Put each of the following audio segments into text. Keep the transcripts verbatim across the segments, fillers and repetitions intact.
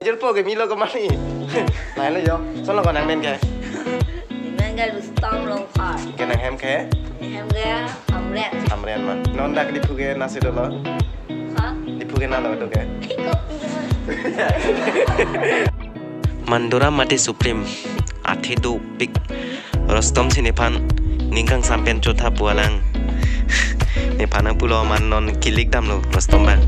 Ilpo ke milo ke mani. Lahenlo yo. Lason lo ko nangmen ke? Nemen ke Rustom Rongphar. Ke nanghem ke? Nehem ke Hamren. Hamren ma. Non dak Diphu ke nasi dolo. Ha? Diphu ke nalo do ke? Kopi. Mandoram mate Supreme. Athe dopik. Rustom si nephan ning kangsam pen chotha pu alang. Nephan nangpulo, man non kelik damlo Rustom abang.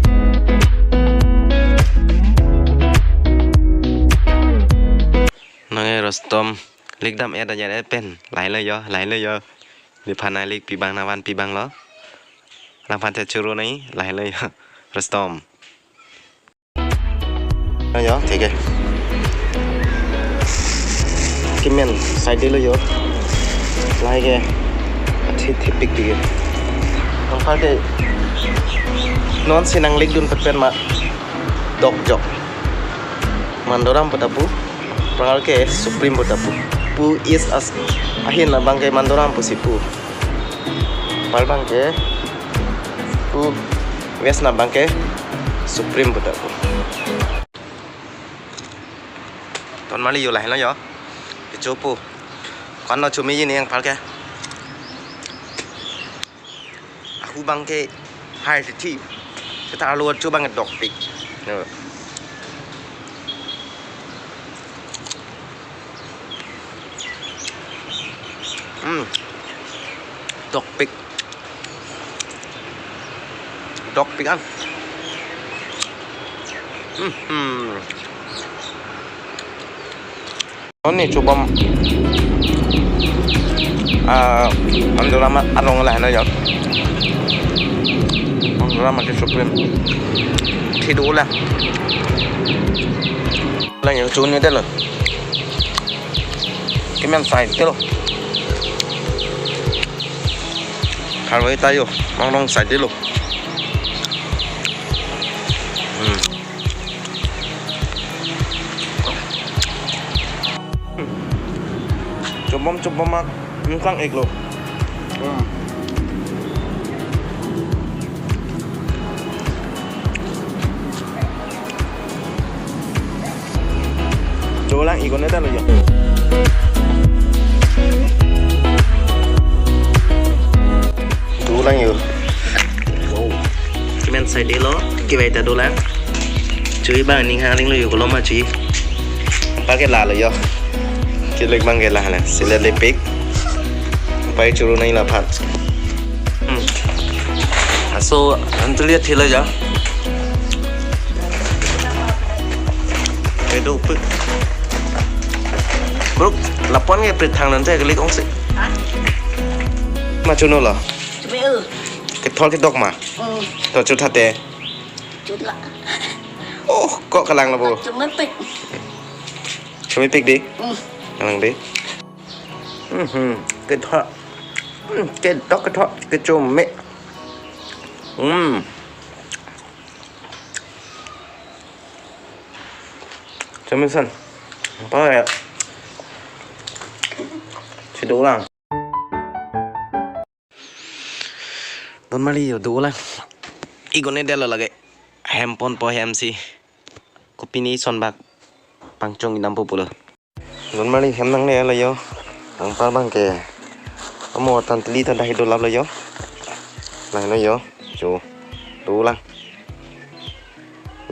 Nonke Rustom lik dam-et ajat-et pen. Lahenlo yo, lahenlo yo. Nephan nanglikpi abang, nangvanpi abang lo. Langphan te choro nai, lahenlo yo. Rustom. Yo, thik hai. Kemen saidelo yo. Lahai ke. Athe thepik dige. Nangphan ke. Non si nanglik dun pet pen ma. Dokjok. Mandoram puta pu. Prangal ke Supreme puta pu. Pu East as ahin abang ke Mandoram pusi pu. Pal abang ke. Pu West abang ke Supreme puta pu. Ton mali yo lahenlo yo. Kecho pu. Kan lo chumi ji ne nangphan ke. Ahu abang ke hai tithi. Seta alu achu abang ke dokpik. Yo. Hmm. Dokpik. Dokpik an. Hmm. Hmm. Oni chobom. Ah, Mandoram arong lahenlo yo. Mandoram mate Supreme. Athe do lang. Lang yo chun ni delo. Kemen saidelo. Tharvoi ta yo, long long saidelo. Hmm. Chobom chobom ma, nangkang-iklo. Hmm. Dolang ikon eta lo ya. Dolang yo. Wow. Kemen saidelo, kevai ta dolang. Chui abang ning hangring lo yo, koloma chui. Pakai la lo yo. Kilik abang ke la la. Sila depik. Pai churu nai la phat. Hmm. Laso Thanthuli athe lo ya. Kedo pu. Bro, lapon ke prit thang nang te kelik ongsi. Ma chuno lo. Chumi, eh. Kethor kedok ma. Hmm. To chu thate. Chut la. Oh, kok kalang lo bo. Chumepik. Chumepik di. Hmm. Kalang di. Mhm. Kethor. Hmm, kedok kethor, kechume. Hmm. Chumi san. Apa ya? Si dolang. Don mali yo dolang. Ikon edetlo lake. Hem ponpo, hem si. Kopine ison bak pangchong-ik dampo pulo. Don mali hem nanglelo yo. Nangpar abang ke. Amo Thanthuli ta dak dolaplo yo. Lahenlo yo. Cho. Dolang.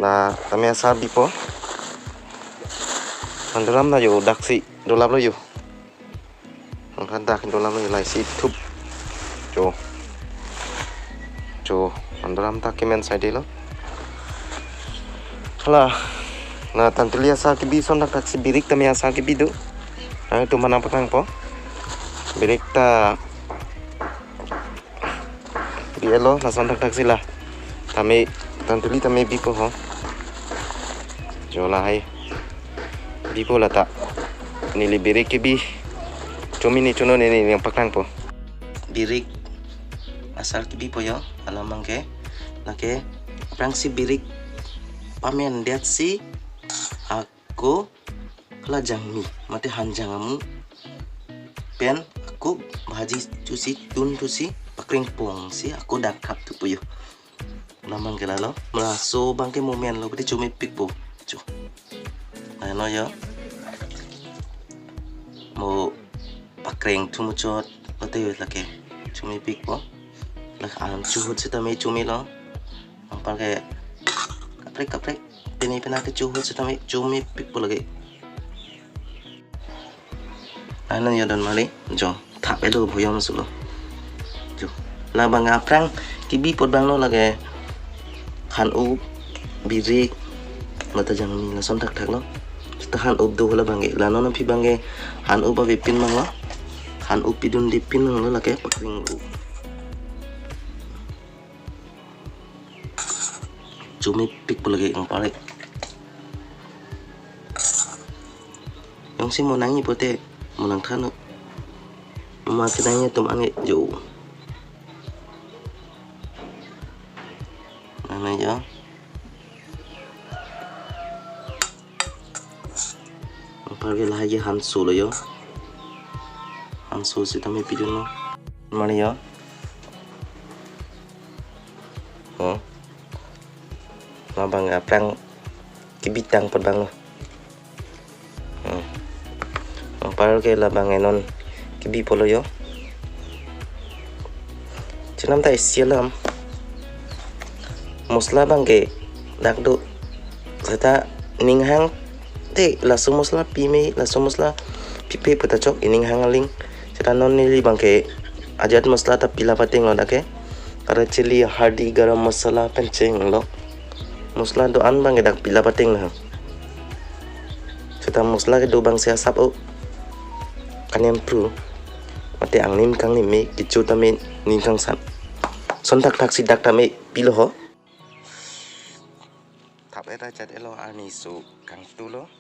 La tame asar bipo. Mandoram ta yo daksi dolaplo yo. Angkhan dak dolang lo, lahai si thup. Cho. Cho. Mandoram ta kemen saidelo. Hala. La Thanthuli asar kebi ason thakthak si birik tame asar kebi do. Nangtum aphan nangpaklangpo. Birik ta bi-etlo, lason thakthak si la. Tame, Thanthuli tame bipo ho. Cho lahai. Bipo lata. Neli birik kebi. Chumi ne chuno ne ne nangpaklangpo. Birik asar kebipo yo, alam abang ke. Lake, aphrangsi birik pamendet si, ako, hala jangmi, mate hanjang amu. Pen, ako bhaji thusi, tun thusi, pakring pong si, ako dak khap thupo yo. Alam abang ke lalo, laso abang ke momen lo, pati chumepikpo. Cho. Ano yo. Mo pakreng thu muchot, pati lake chomepikpo. Lake an chuhut sitame chomelo. Anparke kaprek kaprek, pini pina ke chuhut sitame chomepikpo lake. Ano yo don mali, jo, thap-et lo bhoyom sulo. Jo, labang aphrang kebi apot abang lo lake han-up, birik, mata jangmi lason thakthak lo. Seta han-up do labang ke, la non aphi abang ke han-up avepin abang lo. Han-up pidunde pin abang lo lake pakreng-up. Chomepikpo lake anparke. Jongsi mo nangji pulote mo nangthan-o. Ma kenangji atum an ke jo. Ano yo. Anparke lahai ke hanso lo yo. Hanso sitame pidunlo. Mari yo. Oh. Labang aphrang kebitang apot abang lo. Hmm. Anparke labang ke non kebipo lo yo. Chenam ta isi alam. Mosla abang ke dak do. Seta ning hang te laso mosla pime, laso mosla pipe puta chok ining hang aling. Seta non neli abang ke ajat mosla ta pila pateng lo dak ke. Red chili, hardi, garam masala pen cheng lo. Mosla do-an abang ke dak pila pateng lo. Seta mosla kedo abang si asap o. Kanem pru. Mate angnim kangnim me kecho tame ning kangsam. Son thakthak si dak tame pilo ho. Thap-et ra chat-et lo arni so kangtu lo.